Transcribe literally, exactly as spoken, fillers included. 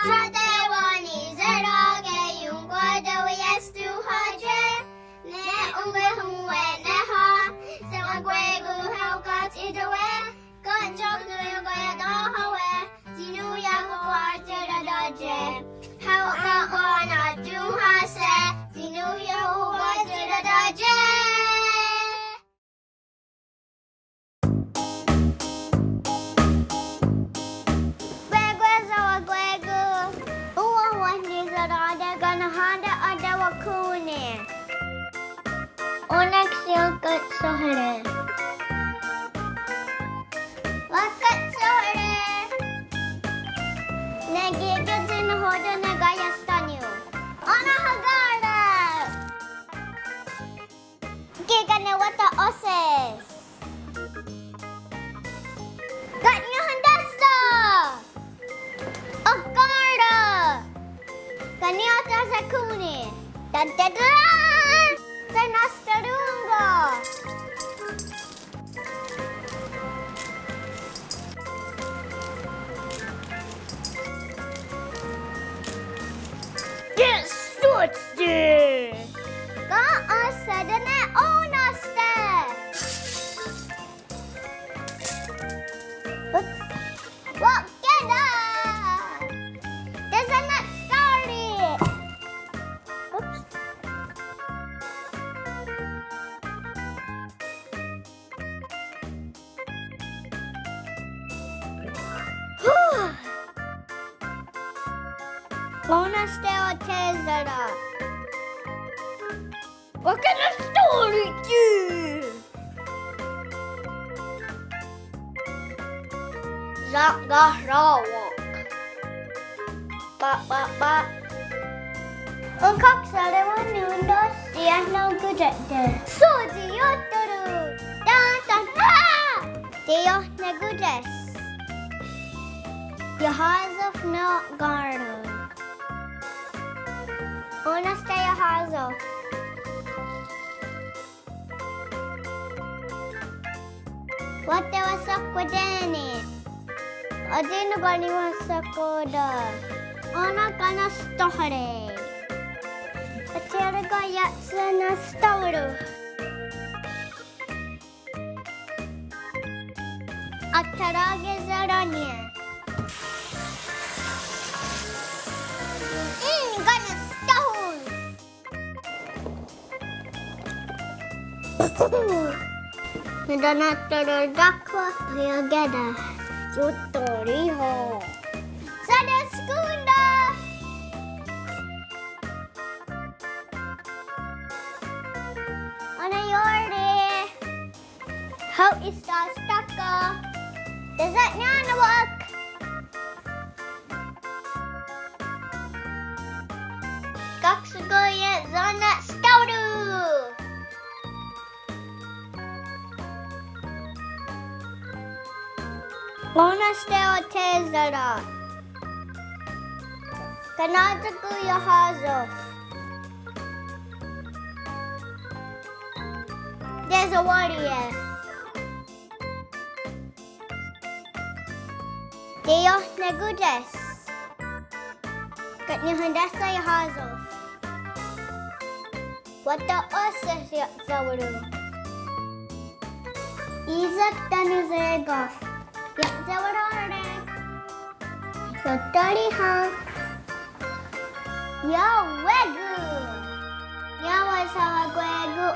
Tsi tewa'nisté:ri' ne ionkwateweiestonhátste' ne onkwehonwehnéha sewakwé:kon haokatsì:towe', ken' tsi ok nòn:wa iatahá:wi' tsi nòn:wa iakowa'tserá:ta'tse'. Haokakwanatonhá:se' tsi nòn:wa iakowa'tserá:ta'tse'. Kwé:kwe sewakwé:kon. Òn:wa wenhniserá:te' kanahánte' aetewakón:ni. Ó:nen ki' wakatsóhare'. Wakatsóhare'. Ne kí:ken tsi nahò:ten ne kaiastánion. Ó:nen haká:ra'. Kí:ken ne wata'óhses. Ka' niiohontésha. Oká:ra'. Ka' niiohontésha kón:ni. Tanté:ta. Tsi nahstá:ronko'. Yes, sótste. Ka' ahsé:ta' ne ó:nenste'. Oops. Wa'ké:ta'. Tsi nahstá:ri'. Oops. Ó:nenste' othè:sera'. Wa'kenahstá:ri' ki'. Sa'kahrá:wak. Pa, pa, pa. Ónhka'k sarewanón:tonhs tsi iah nón: kón:tite'. Só:tsi iotó:ron'. Tátata. Tsi iah ne kón:tise'. Iahà:sot ne oká:ron'. Ó:nenste' iahà:sot. Watewahsakwatè:ne'. Otsì:nekwar niwahsakwà:ta. Ó:nen kanahstá:re'. Otsirekwar iah tsi nahstá:ron'. Atharake'será:nie'. Mm, kanahstá:hon'. Nahtá:ron' tákhwa' ia'ké:ta'. Iotó:ri' ho'. Saneskón:ta. Ó:nen ió:re'. Hao' istáhstaka'. Tesa'nià:nawen. Kákhsakon iah tsi nahstá:ron'. Ó:nenste' othè:sera'. Kanà:tsekon iahà:sot. Tesawárie'. Tsi iah ne kón:tise'. Ka' niiohontésha iahà:sot. Wata'óhses ia'sewarón:ni. Í:sek tánon seré:kon. Ia'sewarón:ni. Iotó:riha'. Iawé:kon. Iawahsawakwé:kon.